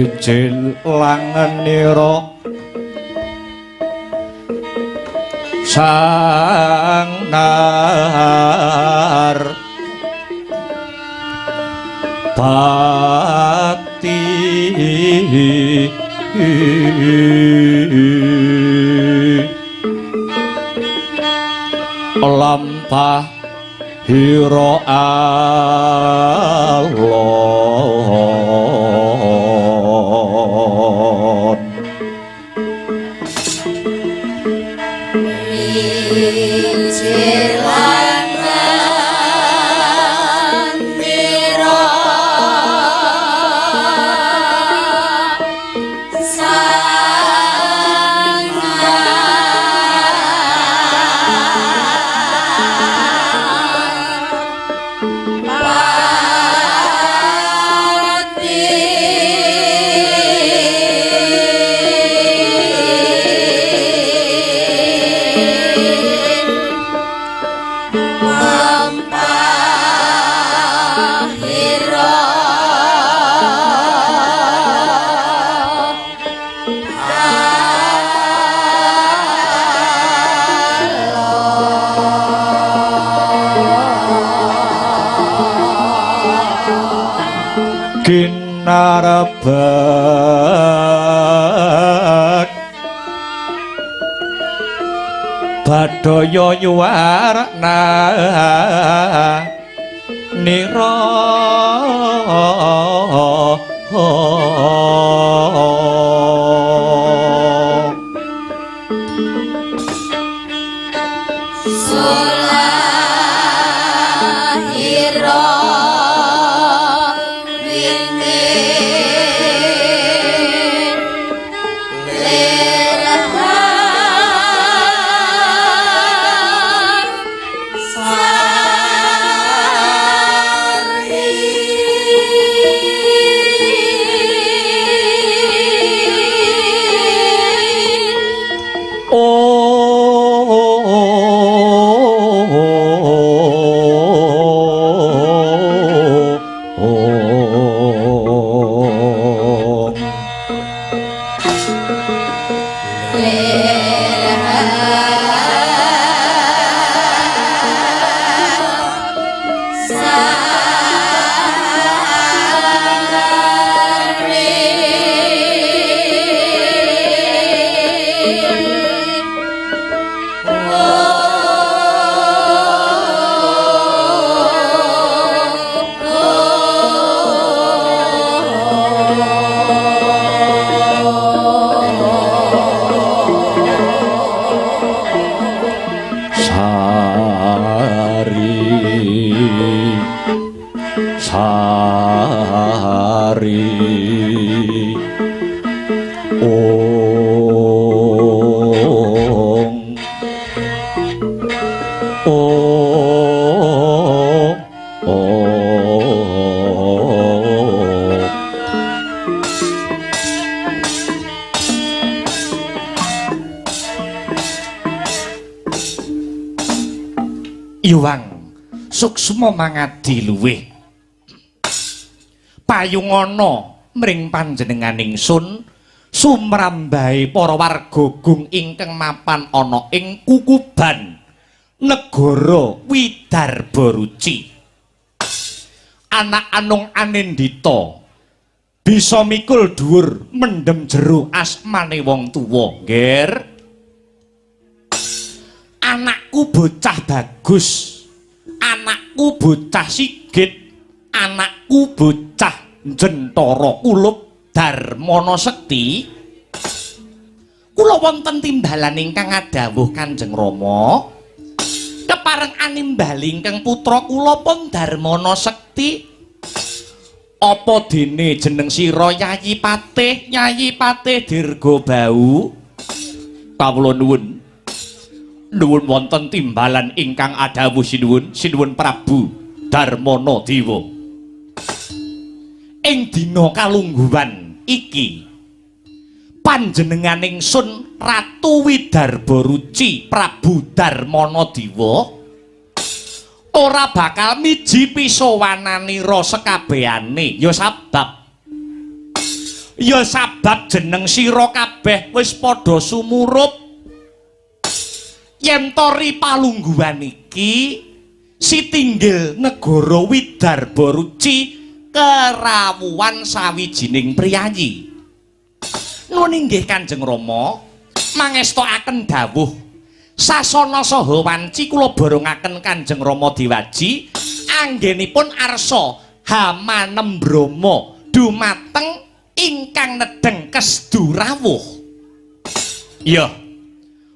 Ijil langenira sang nar bakti lampah hira alon. Ginarbek badaya nyuwarna nira. Iwang suksma mangadi luwih payungana mring panjenenganing sun sumrambahe para warga gung ingkang mapan ana ing kukuban negara Widarba Ruci. Anak anung anindita bisa mikul dhuwur mendem jero asmane wong tuwa, Ngger. Anakku bocah bagus, anakku bocah sigit, anakku bocah jentara kulup Darmana Sekti. Kula wonten timbalan ingkang ngadhawuh Kanjeng Rama, kepareng animbali ingkang putra kula pun Darmana Sekti. Apa dene jeneng sira Yayi Patih, Yayi Patih Dirgabau? Kawula nuwun. Nuwun wonten timbalan ingkang adhawuh sinuwun, sinuwun Prabu Darmana Dewa. Ing dina kalungguhan iki panjenenganing sun Ratu Widarba Ruci Prabu Darmana Dewa ora bakal miji pisowananira sekabehane, ya sabab Ya sabab jeneng sira kabeh wis padha sumurup. Yen to ri palungguhan iki sitinggil negara Widarba Ruci kerawuhan sawijining priyayi. Nuwun inggih Kanjeng Rama, mangestokaken dawuh. Sasana saha wanci kula borongaken Kanjeng Rama Dewaji anggenipun arsa Hamanembrama dumateng ingkang nedheng kesdu rawuh. Iya.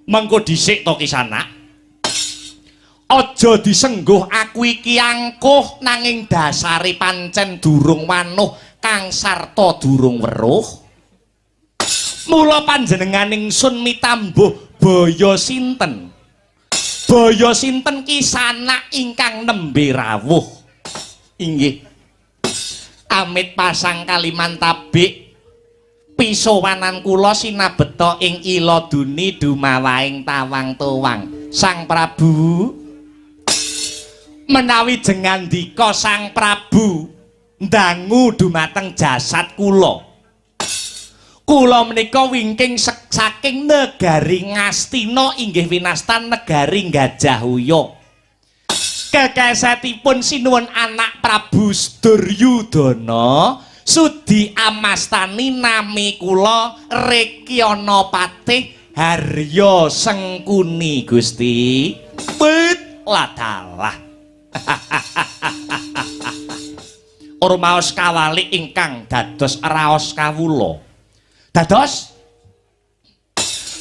Mengko dhisik to Kisanak. Aja disengguh aku iki angkuh nanging dasare pancen durung wanuh kang sarta durung weruh. Mula panjenengan ingsun mitambuh baya sinten? Baya sinten Kisanak ingkang nembe rawuh? Inggih. Amit pasang kalimantabik pisowanan kula sinabeta ing ila duni dumawaing tawang towang. Sang Prabu, menawi jengandika Sang Prabu ndangu dumateng jasad kula. Kula menika wingking saking negari Ngastina inggih winastan negari Gajah Uya. Kekesetipun sinuwun anak Prabu Duryudana sudi amastani nami kula Rekyana Patih Harya Sengkuni Gusti. Pit ladalah. Rumaos kawali ingkang dados raos kawula. Dados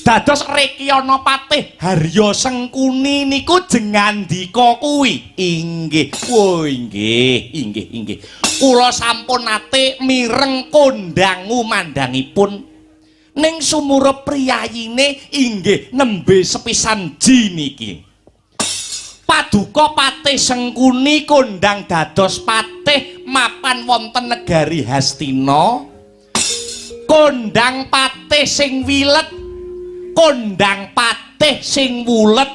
dados Rekyana Patih Harya Sengkuni niku jengandika kuwi. Inggih. Oh inggih, inggih, inggih. Kula sampun nate mireng kondang ngumandangipun ning sumurup priyayine inggih nembe sepisan ji niki. Paduka Patih Sengkuni kondang dados patih mapan wonten negari Hastina. Kondang patih sing wilet, kondang patih sing wulet,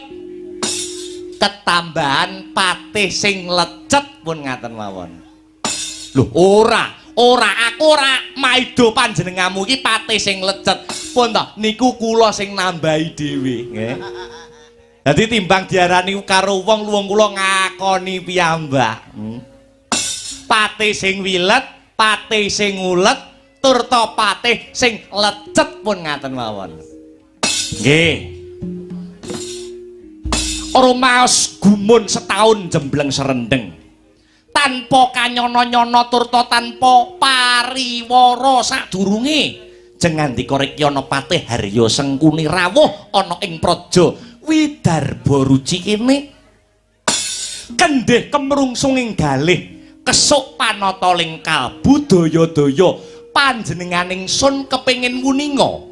ketambahan patih sing lecet pun ngaten mawon. Lho ora, ora aku ora maido panjenenganmu iki patih sing lecet. Pun to niku kula sing nambahi dhewe nggih. Dadi timbang diarani karo wong luwung kula ngakoni piyambak. Patih sing wilet, patih sing ulet, turta patih sing lecet pun ngaten mawon. Nggih. Rumaos gumun setahun jembleng serendeng. Tanpa kanyana-nyana turta tanpa pariwara sadurunge jengandika Rekyana Patih Harya Sengkuni rawuh ana ing praja Widarba Ruci kene. Kendhih kemrungsunging galih kesuk panata ling kalbu daya-daya panjenenganing sun kepengin wuninga.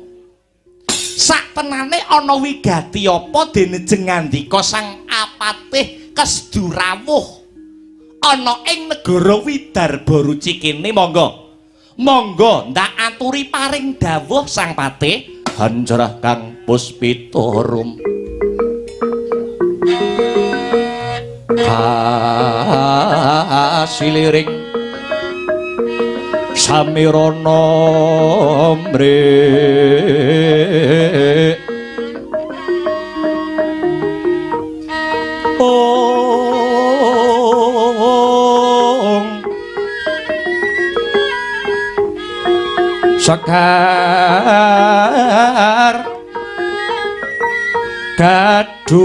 Saktenane ana wigati apa dene jengandika Sang Apatih kesdu rawuh ana ing negara Widarba Ruci kene. Monggo monggo ndak aturi paring dawuh Sang Patih. Hanjrah kang puspitorum kasiliring samirana mrik ong sekar gadung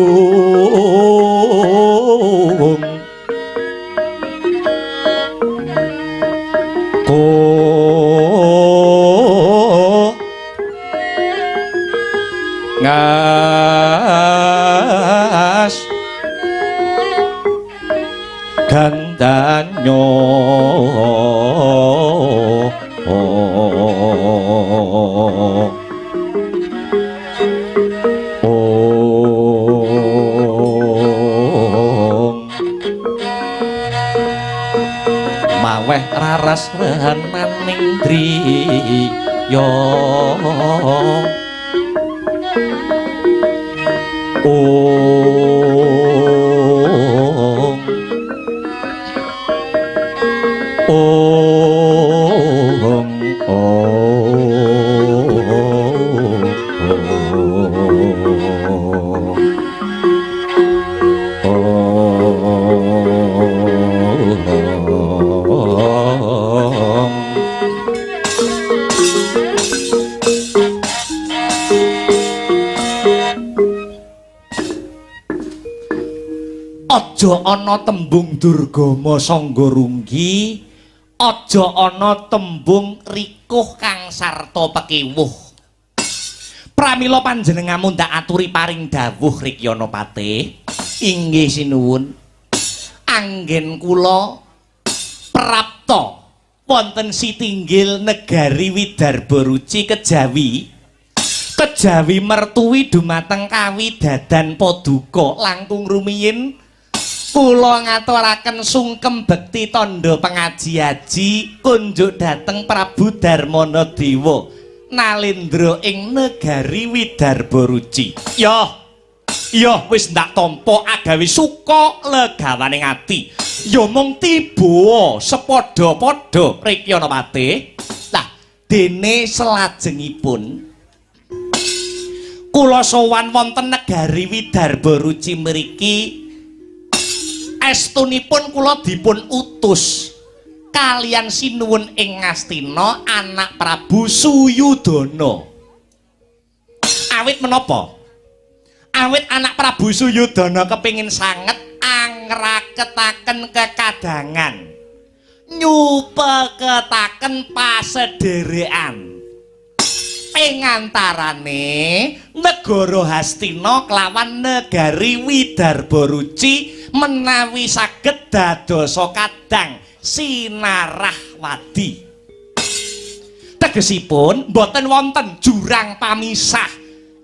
ko ngas gandanyo ong maweh raras renaning driya ong ong ong. Aja ana tembung durgama sangga runggi, aja ana tembung rikuh kang sarta pekewuh. Pramila panjenenganmu ndak aturi paring dawuh, Rikyana Patih. Inggih, sinuwun. Anggen kula prapta wonten sitinggil negari Widarba Ruci kejawi mertuwi dumateng kawidadan paduka, langkung rumiyin kula ngaturaken sungkem bekti tandha pengaji-aji kunjuk dhateng Prabu Darmana Dewa Nalendra ing negari Widarba Ruci. Yo yo, wis ndak tampa agawe suka legawaning ati. Ya mung tiba sepadha-padha, Rikyana Patih. Lah, dene selajengipun kula sowan wonten negari Widarba Ruci mriki, estunipun kula dipun utus kalian sinuwun ing Ngastina, anak Prabu Suyudana. Awit menapa? Awit anak Prabu Suyudana kepingin sanget angraketaken kekadangan, nyupeketaken pasederekan ing antarane negara Hastina kelawan negari Widarba Ruci menawi saged dadosa kadang sinarah wadi. Tegesipun boten wonten jurang pamisah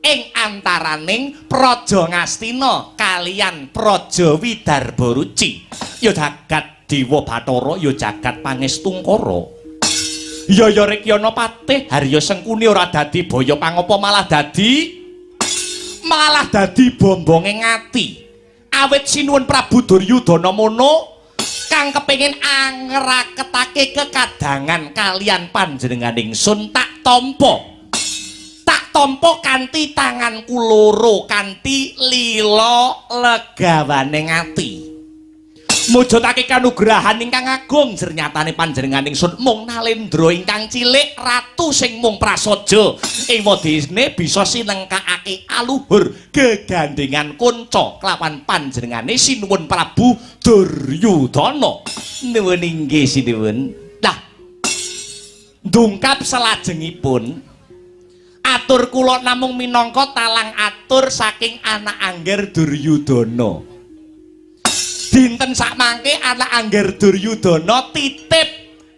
ing antaraning Praja Ngastina kalian Praja Widarba Ruci. Ya jagat Dewa Bathara, ya jagat Pangestungkara. Ya ya, Rikyana Patih, Harya Sengkuni ora dadi baya pangapa, malah dadi bombonge ngati. Awit sinuwun Prabu Duryudana mono kang kepengin angraketake kekadangan kalian panjenengan ingsun tak tampa. Tak tampa kanthi tanganku loro, kanthi lila legawane ati. Mujudake kanugrahan ingkang agung sernyatane panjenengan ingsun mung nalendra ingkang cilik, ratu sing mung prasaja, ewadene bisa sinengkakake aluhur gegandengan kanca kelawan panjenengane sinuwun Prabu Duryudana. Nuwun inggih, sinuwun. Lah, dungkap selajengipun atur kula namung minangka talang atur saking anak angger Duryudana. Dinten sakmangke anak angger Duryudana titip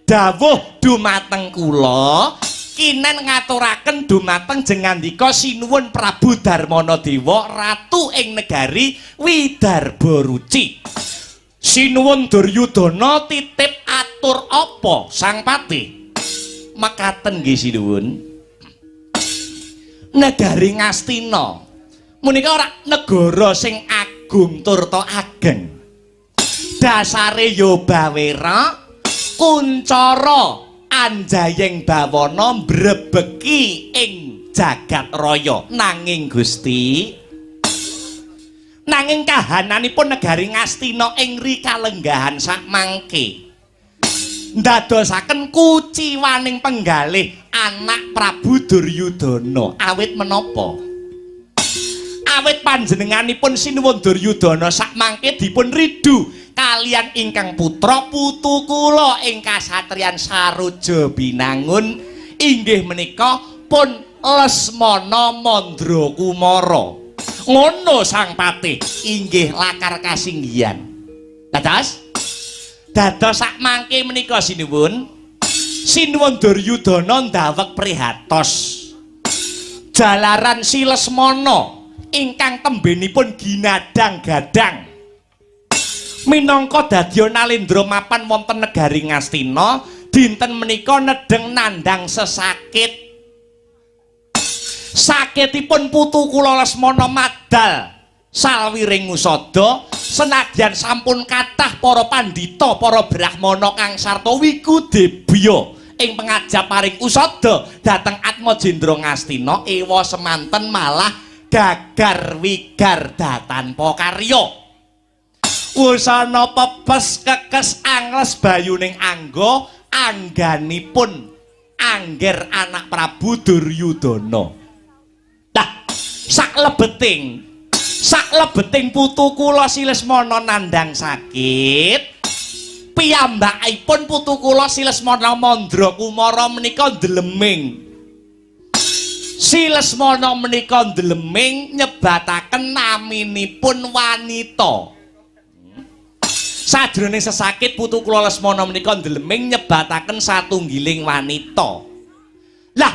dawuh dumateng kula kinen ngaturaken dumateng jengandika sinuwun Prabu Darmana Dewa, ratu ing negari Widarba Ruci. Sinuwun Duryudana titip atur apa, Sang Patih? Mekaten nggih, sinuwun. Negari Ngastina menika ora negara sing agung turta ageng. Dasare ya bawera kuncara anjayeng bawana mbrebeki ing jagat raya. Nanging Gusti, nanging kahananipun negari Ngastina ing rikalenggahan sakmangke ndadosaken kuciwaning penggalih anak Prabu Duryudana. Awit menapa? Awit panjenenganipun sinuwun Duryudana sakmangke dipun ridu kalian ingkang putra putu kula ing kasatriyan Saroja Binangun, inggih menika pun Lesmana Mandra Kumara. Ngono, Sang Patih? Inggih, lakar kasinggihan. Dados dados sakmangke menika, sinuwun, sinuwun Duryudana ndaweg prihatos jalaran si Lesmana ingkang tembenipun ginadang gadang minangka dadya nalendra mapan wonten negari Ngastina dinten menika nedheng nandhang sesakit. Sakitipun putu kula Lesmana madal salwiring usada, senadyan sampun kathah para pandhita, para brahmana kang sarta wikudebya ing pengajap paring usada dhateng Atmajendra Ngastina, ewa semanten malah gagar wigar datanpa karya. Wusana pepes kekes angles bayuning angga angganipun angger anak Prabu Duryudana. Lah, saklebeting Saklebeting putu kula Si Lesmana nandhang sakit, piyambakipun putu kula Si Lesmana Mandra Kumara menika ndleming. Si Lesmana menika ndleming nyebataken naminipun wanita. Sajroning sesakit putu kula Lesmana menika ndleming nyebataken satunggiling wanita. Lah,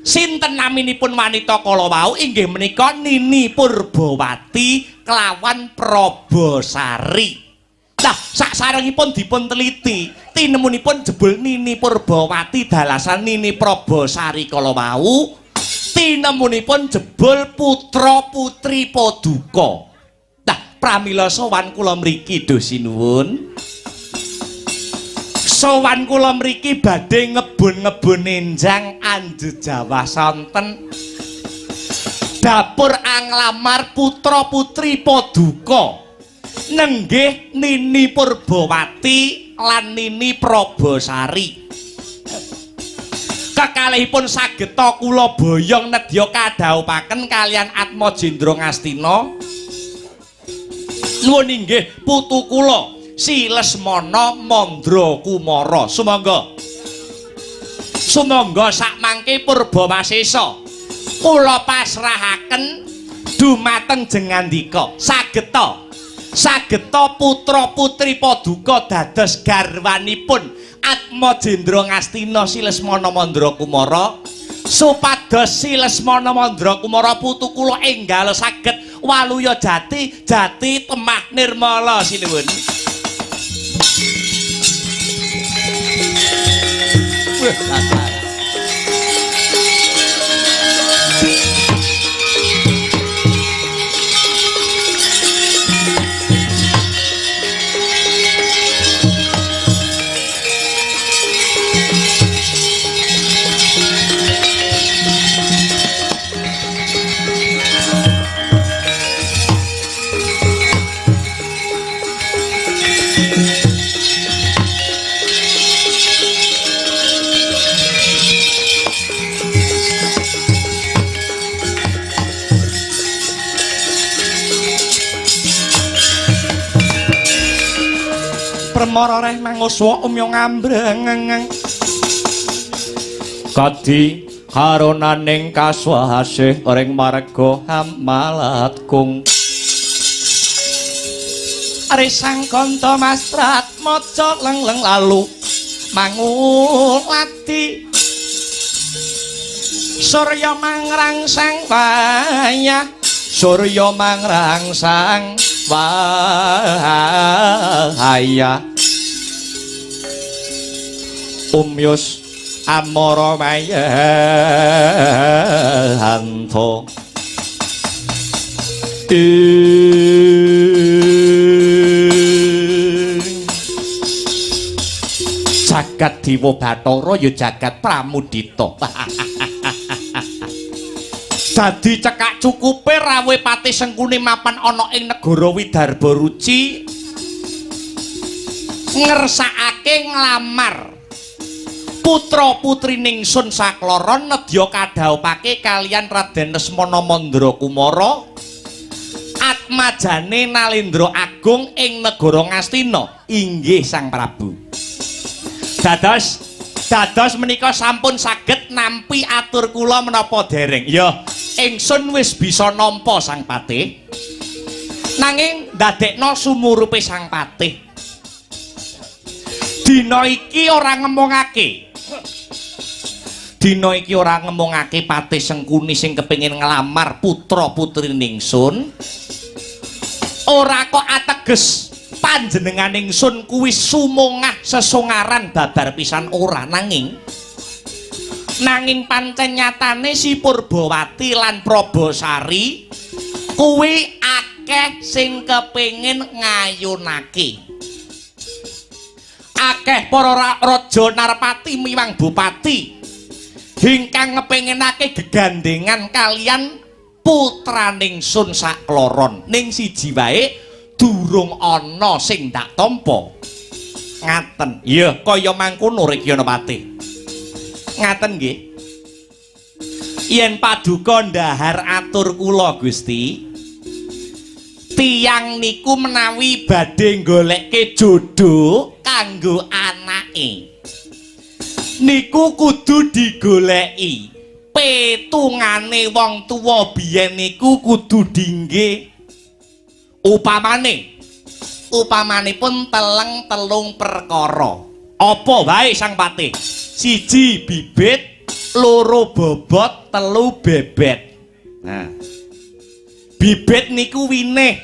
sinten naminipun wanita kala wau? Inggih menika Nini Purbawati kelawan Probosari. Lah, saksarengipun dipun teliti, tinemunipun jebul Nini Purbawati dalasan Nini Probosari kala wau, tinemunipun jebul putra putri Paduka. Lah, pramila sowan kula mriki duh sinuwun. Sowan kula mriki badhe ngebun-ngebun enjang anjejawah sonten dapur anglamar putra putri Paduka nenggih Nini Purbawati lan Nini Probosari. Kekalihipun sageta kula boyong nedya kadhawuhaken kaliyan Atmajendra Ngastina. Nuwun inggih putu kula Si Lesmana Mandra Kumara. Sumangga. Sumangga sakmangke Purbawasesa kula pasrahaken dumateng jengandika. Sageta. Sageta putra putri Paduka dados garwanipun Atmajendra Ngastina Si Lesmana Mandra Kumara, supados Si Lesmana Mandra Kumara putu kula enggal saged waluya jati jati temah nirmala. Sinuwun. Wah, Permara reh manguswa umya ngambreng kadi karonaning kaswasih ring marga hamalat kung Risang kanta mastrat maca lengleng lalu mangulati surya mangrangsang wayah surya mangrangsang wahaya umyus amara mayanto jagat dewa bathara ya jagat pramudita. Dadi cekak cukupe rawuhe Patih Sengkuni mapan ana ing negara Widarba Ruci ngersakake nglamar putra putrining Sun sakloron nedya kadhawuhake kaliyan Raden Lesmana Mandra Kumara atmajane Nalendra Agung ing negara Ngastina. Inggih Sang Prabu. Dados menika sampun saged nampi atur kula menapa dereng? Ya, ingsun wis bisa nampa Sang Patih. Nanging ndadekno sumurupe Sang Patih. Dina iki ora ngemongake. Dina iki ora ngemongake Patih Sengkuni sing kepengin nglamar putra putrining sun. Ora kok ateges panjenenganing sun kuwi sumongah sesongaran babar pisan ora, nanging pancen nyatane si Purbawati lan Probosari kuwi akeh sing kepengin ngayunake. Akeh para raja narpati miwang bupati ingkang ngepengenake gegandengan kalian putraning sun sakloron. Ning siji wae durung ana sing tak tampa. Ngaten. Iya, kaya mangkono Rekyana Patih. Ngaten nggih. Yen paduka ndahar atur kula Gusti, tiyang niku menawi badhe golekke jodho kanggo anake niku kudu digoleki. Petungane wong tuwa biyen niku kudu dingge. Upamane upamanipun teleng telung perkara. Apa wae Sang Patih? Siji bibit, loro bobot, telu bebet. Nah, bibit niku winih.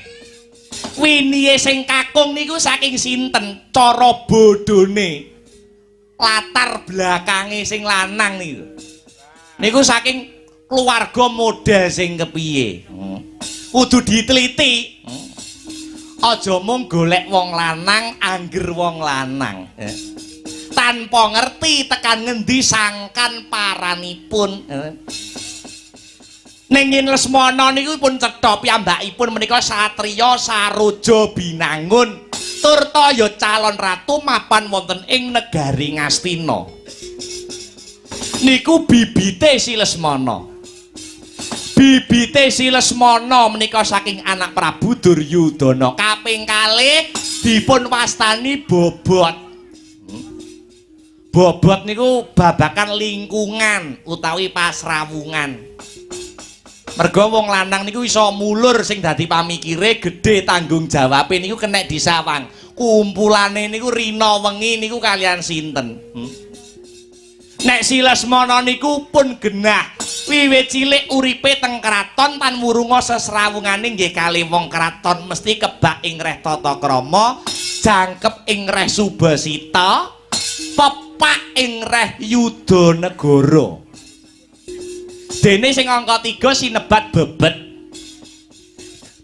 Winihe sing kakung niku saking sinten? Cara bodhone, latar belakange sing lanang niku. Niku saking keluarga model sing kepiye. Kudu diteliti. Aja mung golek wong lanang angger wong lanang. Tanpa ngerti tekan ngendi sangkan paranipun. Ning yen Lesmana niku pun cetha piyambakipun menika satriya saroja binangun turta ya calon ratu mapan wonten ing negari Ngastina. Niku bibite si Lesmana. Bibite si Lesmana menika saking anak Prabu Duryudana. Kaping kalih dipun wastani bobot. Bobot niku babakan lingkungan utawi pasrawungan. Mergo wong lanang niku iso mulur sing dadi pamikire gedhe tanggung jawabe niku kenek disawang. Kumpulane niku rina wengi niku kalian sinten. Nek si Lesmana niku pun genah wiwit cilik uripe teng kraton tan wurunga sesrawungane nggih kalih wong kraton mesti kebak ing reh tata krama, jangkep ing reh subasita, pepak ing reh yudanegara. Dene sing angka 3 sinebat bebet.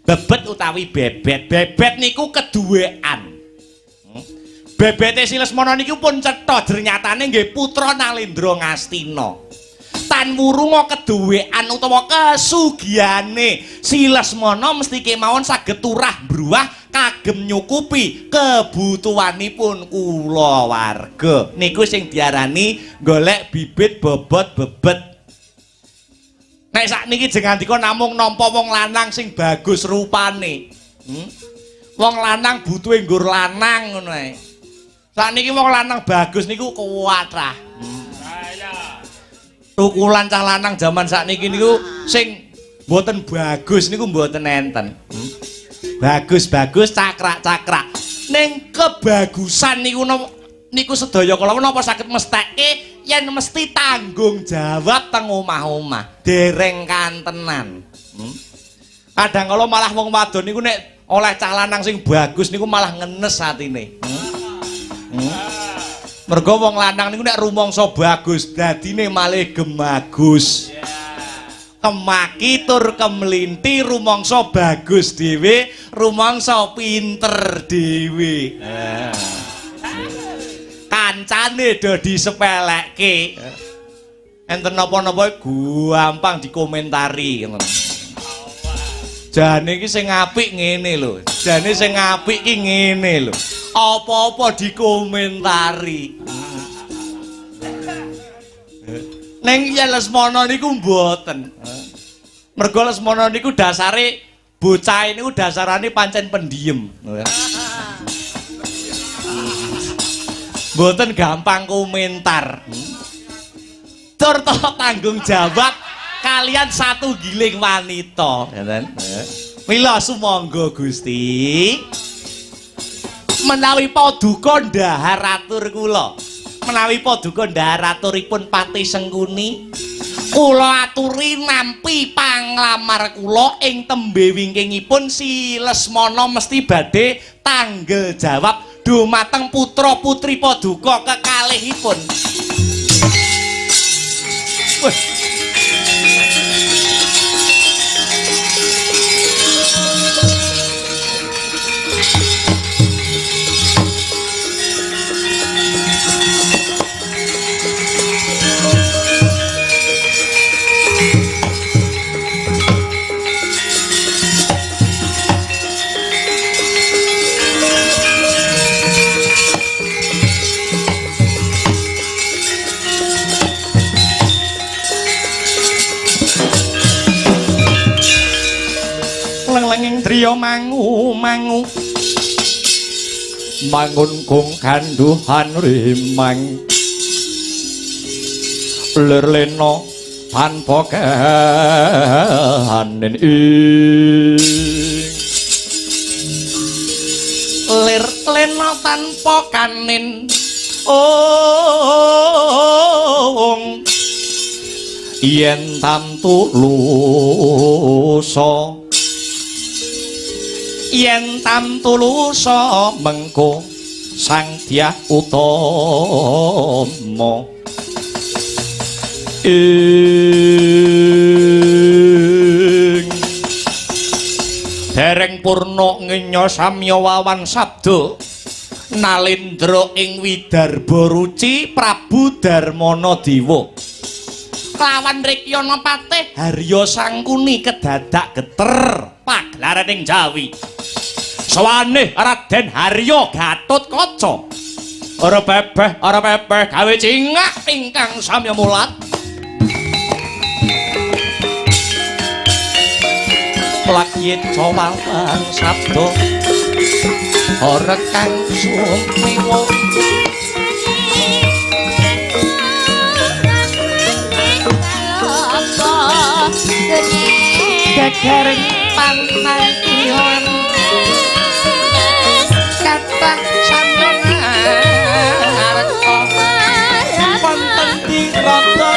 Bebet utawi bebet. Bebet niku keduwean. Bebete si Lesmana niku pun cetha jernyatane nggih putra Nalendra Ngastina. Tan wurunga keduwean utawa kesugihane si Lesmana mesti kemawon saged turah mbruah kagem nyukupi kebutuhanipun kulawarga. Niku sing diarani golek bibit bobot bebet. Nek sakniki jeng andika namung nampa wong lanang sing bagus rupane. Wong lanang butuhe nggur lanang ngono ae. Sakniki wong lanang bagus niku kuwatrah. Tukulan cah lanang jaman sakniki niku sing mboten bagus niku mboten enten. Bagus-bagus cakrak-cakrak. Ning kebagusan niku niku sedaya kala napa saged mestheke yen mesti tanggung jawab teng omah-omah. Dereng kantenan. Kadang kala malah wong wadon niku nek oleh cah lanang sing bagus niku malah ngenes atine. Mergo wong lanang niku nek rumangsa bagus dadine malih gemagus. Kemaki tur kemlinti rumangsa bagus dhewe, rumangsa pinter dhewe. Kancane do disepelekke. Enten napa-napa gampang dikomentari ngoten. Jane iki sing apik ngene lho. Jane sing apik iki ngene lho. Apa-apa dikomentari. Ning yen Lesmana niku mboten. Mergo Lesmana niku dasare bocah niku dasarane pancen pendiem. Mboten gampang komentar. Tur tanggung jawab kalian satu giling wanita, ngeten. Mila sumangga Gusti. Menawi paduka ndahar atur kula. Menawi paduka ndahar aturipun Patih Sengkuni, kula aturi nampi panglamar kula ing tembe wingkingipun si Lesmana mesti badhe tanggel jawab dumateng putra putri paduka kekalihipun. Wah. Nanging driya mangu-mangu mangun kung kanduhan rimang lir lena tanpa kahanen ing lir lena tanpa kanin ong yen tamtu lusa yen tamtu lusa mengko Sang Dyah Utama ing dereng purna ngenya samya wawan sabda nalendra ing Widarba Ruci Prabu Darmana Dewa kelawan Rekyana Patih Harya Sangkuni kedadak geter paglaraning Jawi. Sawaneh Raden Harya Gatotkaca ora pepeh gawe cingak ingkang samya mulat. Plakyeca wawan sabda ora kang sumiwa gegering panangkilan kathah samya ngareka wonten dirata.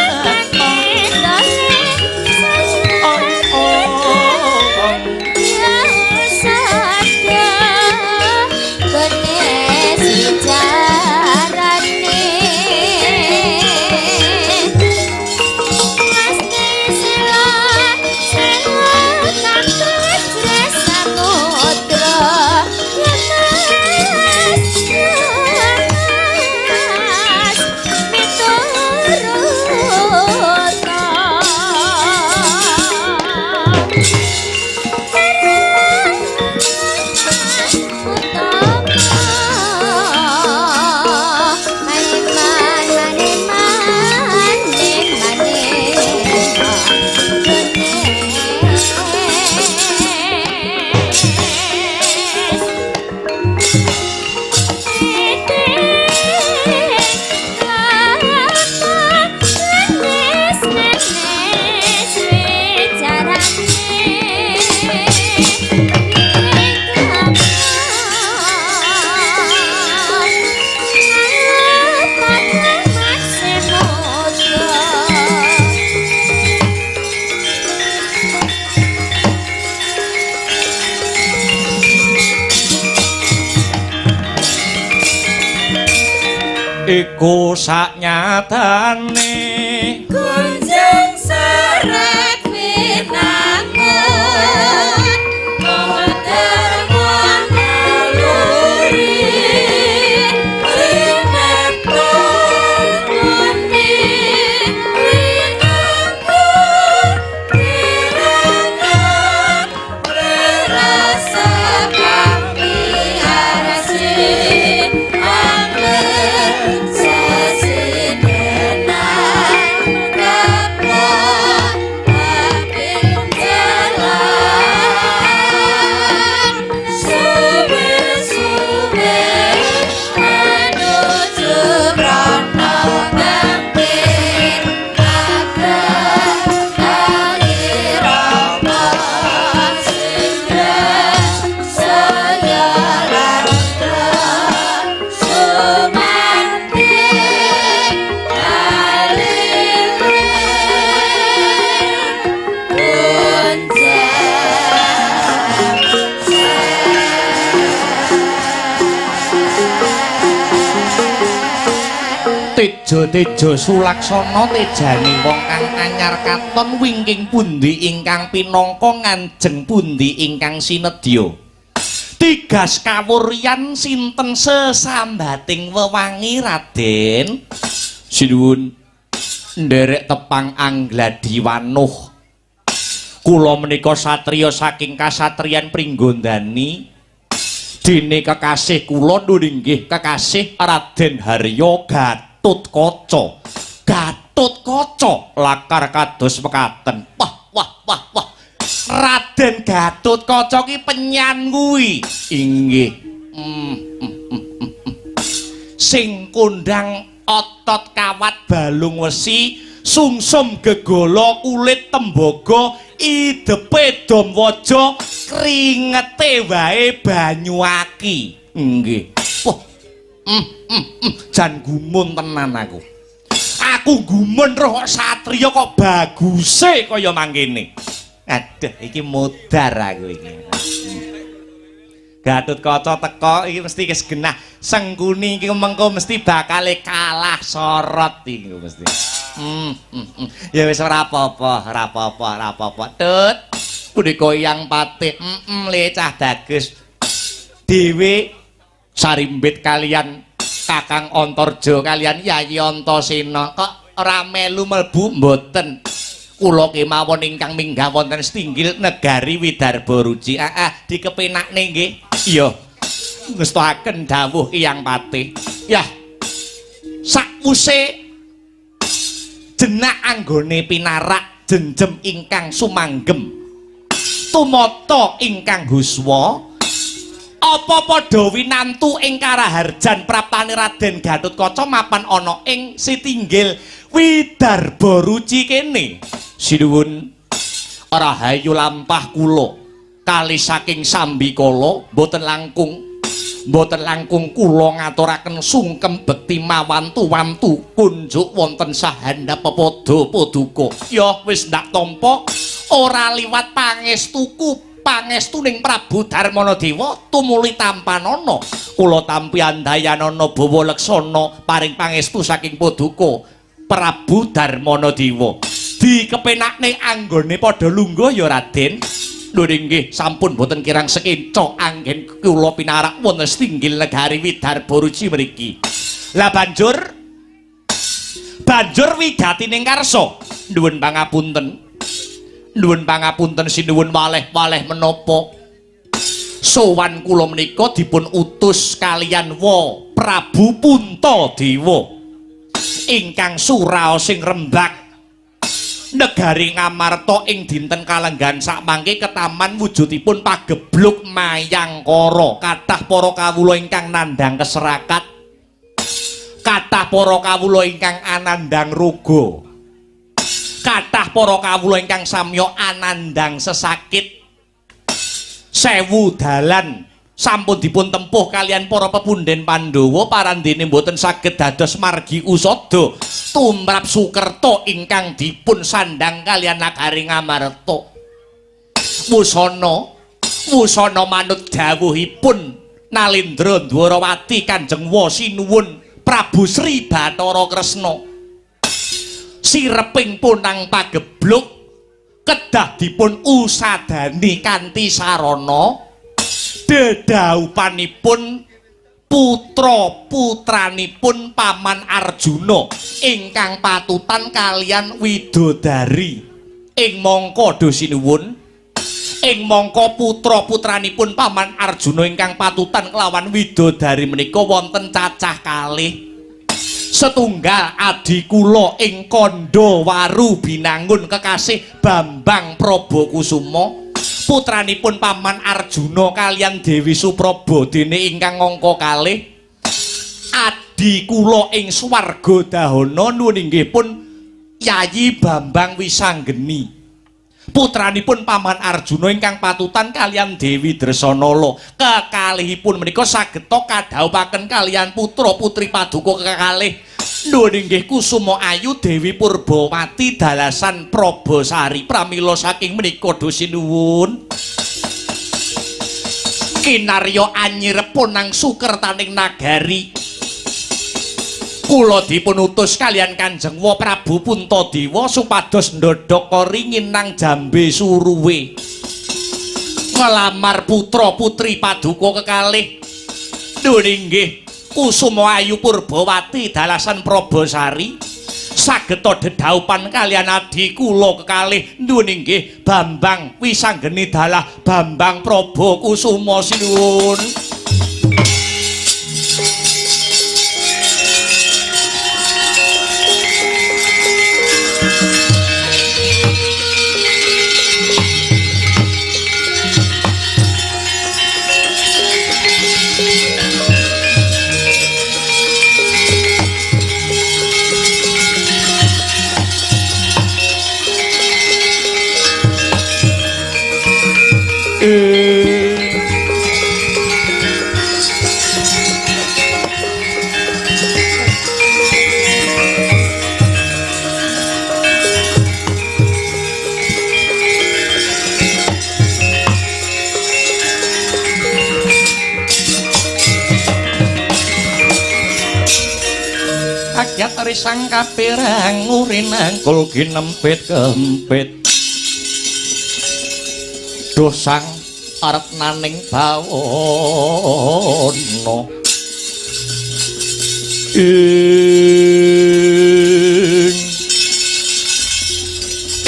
Iku saknyatane Kunjung seret winangun Tejo-tejo sulaksana tejane wong kang anyar katon wingking pundi ingkang pinangka nganjeng pundi ingkang sinedya. Tigas kawuryan sinten sesambating wewangi Raden? Sinuwun nderek tepang Anggladi Wanuh. Kula menika satriya saking kasatriyan Pringgondani. Dene kekasih kula nggih kekasih Raden Harya Gatotkaca. Gatotkaca lakar kados mekaten. Wah wah wah wah. Raden Raden Gatotkaca ki penyan kuwi. Inggih. Sing kondang otot kawat balung wesi, sungsum gegala kulit tembaga, idepe dom waja, kringete wae banyu aki. Nggih. Wah. Jan gumun tenan aku. Aku gumun roh kok satriya kok baguse kaya mangkene. Aduh, iki modar aku iki. Gatotkaca teko iki mesti wis genah. Sengkuni iki mengko mesti bakale kalah sorot iki mesti. Ya wis ora apa-apa, ora apa-apa, ora apa-apa. Tut. Punika Eyang Patih. Le cah bagus. Dhewe sarimbit kalian Kakang Antarja kalian Yayi Antasena kok ora melu mlebu mboten. Kula kemawon ingkang minggah wonten setinggil negari Widarba Ruci. Dikepenakne nggih. Iya. Ngestoaken dawuh Eyang Patih. Yah. Sakwuse jenak anggone pinarak jenjem ingkang sumanggem tumata ingkang huswa, apa padha winantu ing karaharjan praptane Raden Gatotkaca mapan ana ing sitinggil Widarba Ruci kene. Sinuwun rahayu lampah kula kali saking sambikala mboten langkung kula ngaturaken sungkem bekti mawantu-wantu kunjuk wonten sahandap pepadha paduka. Ya wis ndak tampa ora liwat pangestuku pangestuning Prabu Darmana Dewa tumuli tampanana. Kula tampi andayanana bawa leksana paring pangestu saking paduka Prabu Darmana Dewa. Dikepenakne anggone padha lungguh ya Raden. Lho nggih, sampun boten kirang sekenca anggen kula pinarak wonten setinggil negari Widarba Ruci mriki. Lah banjur wigatining karsa. Nuwun pangapunten. Nuwun pangapunten sinuwun waleh-waleh menapa sowan kula menika dipun utus kalian wa Prabu Puntadewa ingkang suraosing rembak negari Ngamarta ing dinten kalenggan sakmangke ketaman wujudipun pagebluk mayangkara. Kathah para kawula ingkang nandhang keserakat, kathah para kawula ingkang anandhang roga, kathah para kawula ingkang samya anandhang sesakit. Sewu dalan sampun dipun tempuh kalian para pepunden Pandhawa parandene mboten saged dados margi usada tumrap Sukerta ingkang dipun sandhang kalian nagari Ngamarta. Wusana manut dawuhipun Nalendra Dwarawati Kanjeng Wa Sinuwun Prabu Sri Bathara Kresna, sireping punang pagebluk kedah dipun usadani kanthi sarana dedhaupanipun putra-putranipun Paman Arjuna ingkang patutan kalian widodari. Ing mangka do sinuwun, ing mangka putra-putranipun Paman Arjuna ingkang patutan kelawan widodari menika wonten cacah kalih. Setunggal adi kula ing Kandha Waru Binangun kekasih Bambang Prabakusuma, putranipun Paman Arjuna kalian Dewi Supraba dene ingkang angka kalih. Adi kula ing swarga dahana nuwun inggih pun Yayi Bambang Wisanggeni, putranipun Paman Arjuna ingkang patutan kalian Dewi Dresanala. Kekalihipun menika sageta kadhawuhaken kalian putra putri paduka kekalih nuwun inggih Kusuma Ayu Dewi Purbawati dalasan Prabasari. Pramila saking menika do sinuwun kinarya anyirep punang sukertaning nagari kula dipun utus kalian Kanjeng Wa Prabu Puntadewa supados ndhodhok ringin nang jambe suruwe ngelamar putra putri paduka kekalih. Nuwun inggih Kusuma Ayu Purbawati dalasan Prabasari sageta dedhaupan kalian adi kula kekalih nuwun inggih Bambang Wisanggeni dalah Bambang Prabakusuma sinuwun. Mayat risang kapirang urinangkul ginempit kempit. Duh sang retnaning bawana. Ing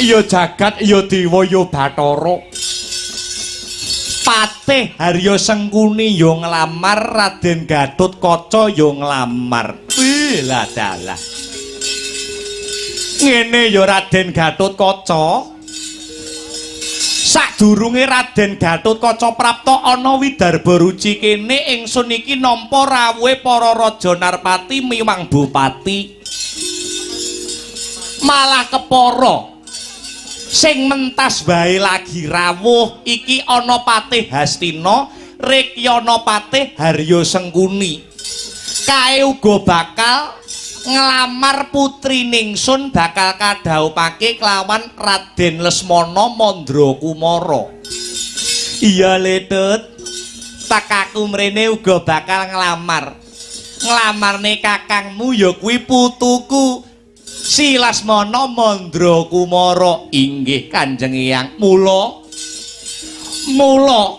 ya jagat ya dewa ya bathara. Patih Harya Sengkuni ya nglamar, Raden Gatotkaca ya nglamar. Wih lah dalah. Ngene ya Raden Gatotkaca. Sadurunge Raden Gatotkaca prapta ana Widarba Ruci kene, ingsun iki nampa rawuhe para raja Narpati miwang bupati. Malah kepara sing mentas wae lagi rawuh iki ana Patih Hastina, Rekyana Patih Harya Sengkuni. Kae uga bakal nglamar putri ningsun bakal kadhawuhake kelawan Raden Lesmana Mandra Kumara. Iya Letut, tekaku mrene uga bakal nglamar. Nglamarne kakangmu ya kuwi putuku Si Lesmana Mandra Kumara. Inggih Kanjeng Eyang. Mula mula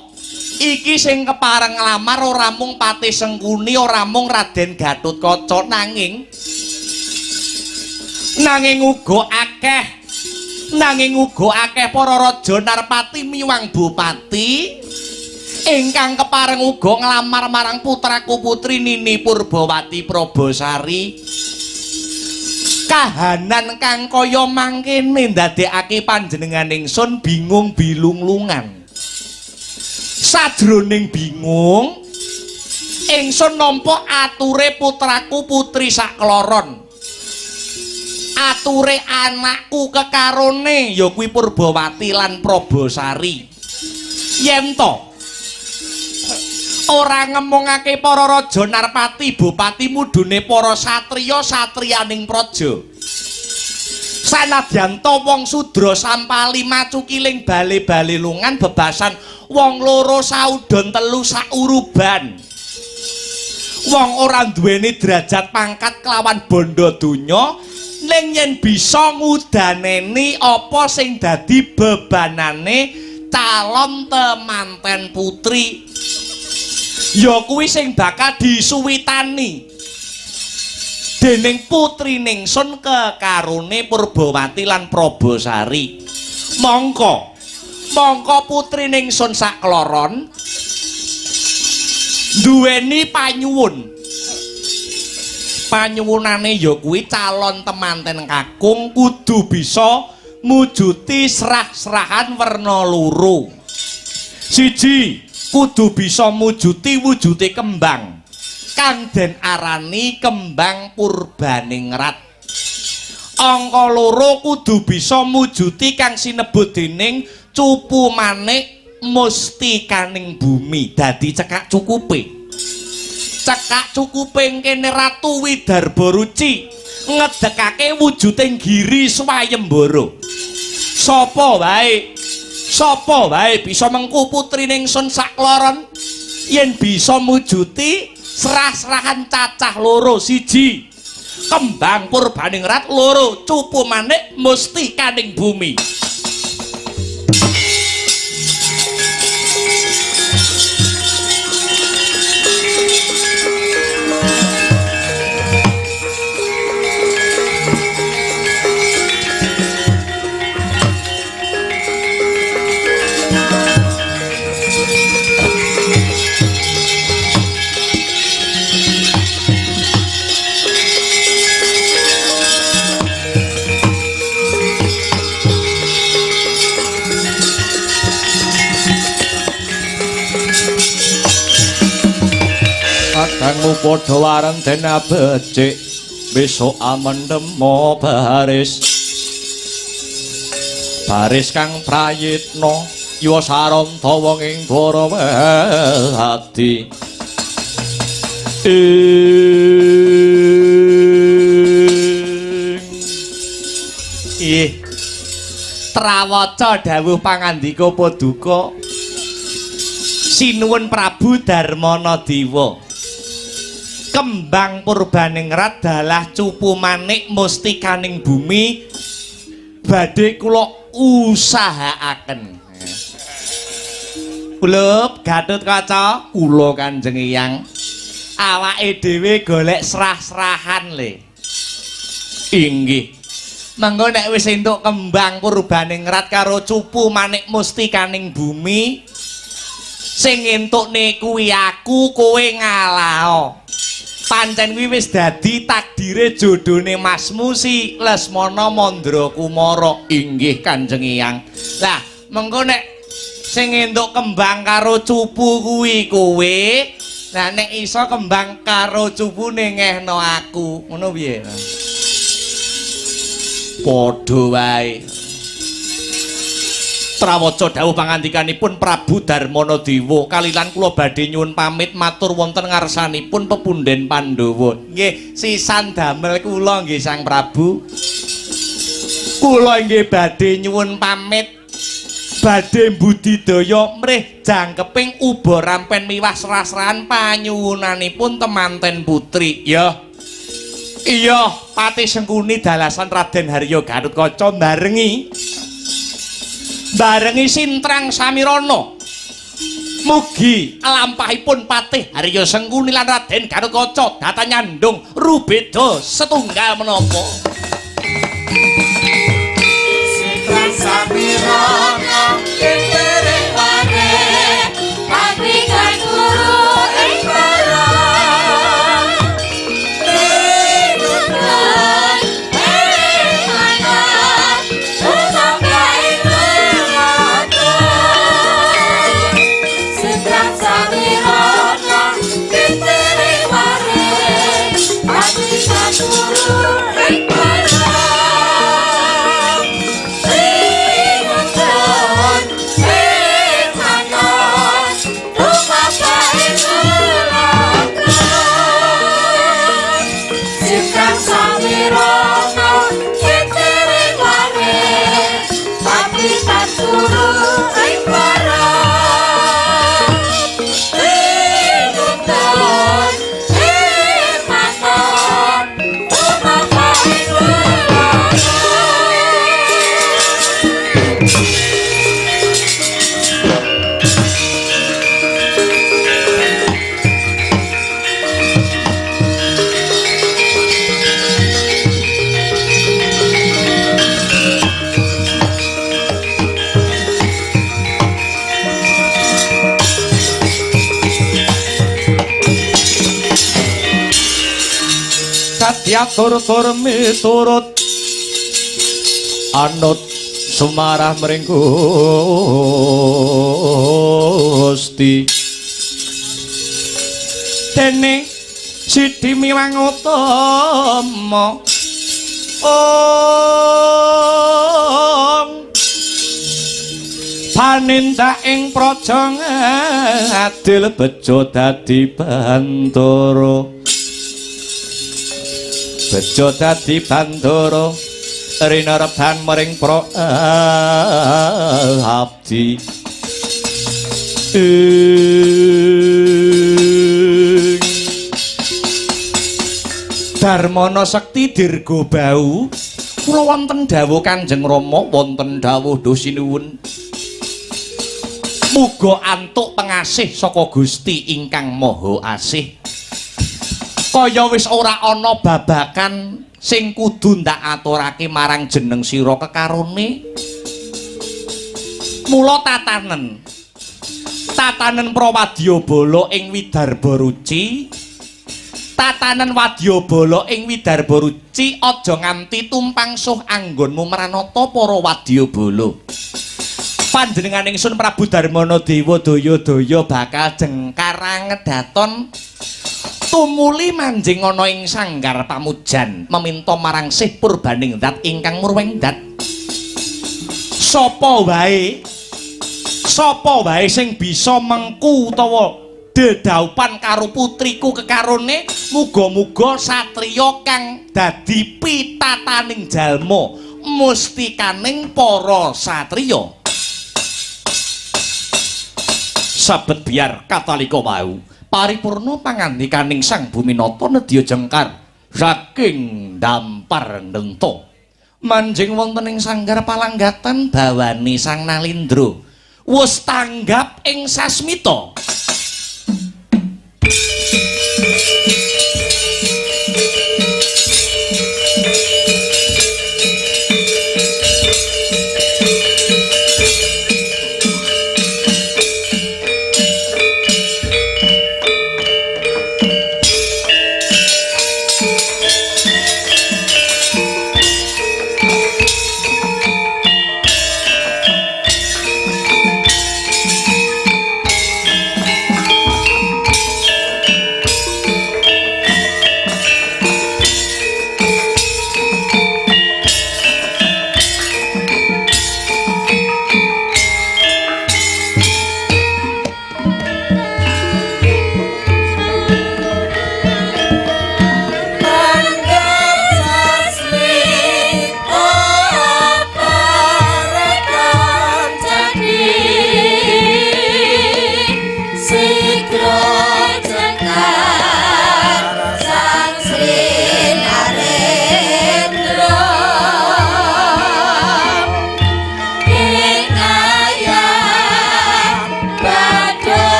iki sing kepareng nglamar ora mung Patih Sengkuni, ora mung Raden Gatotkaca, nanging uga akeh, nanging uga akeh para raja Narpati miwang bupati ingkang kepareng uga nglamar marang putraku putri Nini Purbawati Probosari. Kahanan kang kaya mangkene ndadekake panjenengan ingsun bingung bilunglungan. Sajroning bingung ingsun nampa ature putraku putri sakloron, ature anakku kekarone ya kuwi Purbawati lan Probosari. Yen to ora ngemongake para raja Narpati bupati mudune para satriya satriyaning praja, sanadyan to wong sudra sampali macukiling bale-bale lungan bebasan wong loro saudon telu sauruban, wong ora duweni derajat pangkat kelawan bondo donya, ning yen bisa ngudaneni apa sing dadi bebanane calon temanten putri, ya kuwi sing bakal disuwitani dening putri ningsun kekarone Purbawati lan Probosari. Mongko mongko putri ningsun sakloron duweni panyuwun. Panyuwunane ya kuwi calon temanten kakung kudu bisa mujuti serah-serahan werna loro. Siji, kudu bisa mujuti wujude kembang kang den arani kembang purbaningrat. Angka loro kudu bisa mujuti kang sinebut dening cupu manik mustikaning bumi. Dadi cekak cukupe, cekak cukupe kene Ratu Widarba Ruci ngedekake wujuding giri swayembara. Sapa wae, sapa wae bisa mengku putri ningsun sakloron yen bisa mujuti serah-serahan cacah loro. Siji, kembang purbaningrat, loro, cupu manik mustikaning bumi. Kadangmu padha wareng den becik, besok amendemo baris. Baris kang prayitna yuwa saranta wong ing Dwarawati. Ih, trawaca dawuh pangandika paduka Sinuwun Prabu Darmana Dewa. Kembang Purbaningrat dalah cupu manik mustikaning bumi badhe kula usahaaken. Kula Gatotkaca, kula Kanjeng Eyang, awake dhewe golek serah-serahan le. Inggih. Mengko nek wis entuk kembang Purbaningrat karo cupu manik mustikaning bumi, sing entukne kuwi aku, kowe ngalaho. Pancen kuwi wis dadi takdire jodhone masmu si Lesmana Mandra Kumara. Inggih Kanjeng Eyang. Lah, mengko nek sing entuk kembang karo cupu kuwi kowe, lah nek iso kembang karo cupune ngehno aku, ngono piye? Padha wae. Trawaca dawuh pangandikanipun Prabu Darmana Dewa kalilan kula badhe nyuwun pamit matur wonten ngarsanipun pepunden Pandhawa. Nggih, sisan damel kula nggih Sang Prabu. Kula nggih badhe nyuwun pamit, badhe mbudidaya mrih jangkeping uba rampen miwah serah-serahan panyuwunanipun temanten putri. Ya. Iya, Patih Sengkuni dalasan Raden Harya Gatotkaca barengi Sintrang Samirana. Mugi lampahipun Patih Harya Sengkuni lan Raden Gatotkaca datan nyandung rubeda setunggal menapa. Sintrang Samirana ketering ware pabrikan guru ing para Diatur-tur miturut anut sumarah mring Gusti. Dene Sidi miwang utama ong panindak ing praja ngadil bejo dadi bantara. Bejo dadi bandara rinereban mring pra abdi. Darmana Sekti Dirgobau, kula wonten dawuh Kanjeng Rama, wonten dawuh duh sinuwun. Muga antuk pengasih saka Gusti ingkang Maha Asih. Kaya wis ora ana babakan sing kudu ndak aturake marang jeneng sira kekarone. Mula tatanen Prawadyabala ing Widarba Ruci, tatanen wadyabala ing Widarba Ruci aja nganti tumpang suh anggonmu mranata para wadyabala. Panjenengan ingsun Prabu Darmana Dewa daya-daya bakal jengkar angedaton tumuli manjing ana ing sanggar pamujan meminta marang Sih Purbaning Dat ingkang murweng dat. Sapa wae sing bisa mengku utawa dedaupan karo putriku kekarone, muga-muga satriya kang dadi pitataning jalma mustikaning para satriya. Sabet biar katalika wau Paripurna pangandikaning Sang Buminata nedya jengkar saking dampar ndenta. Manjing wonten ing sanggar palanggatan bawani Sang Nalindra. Wus tanggap ing sasmita.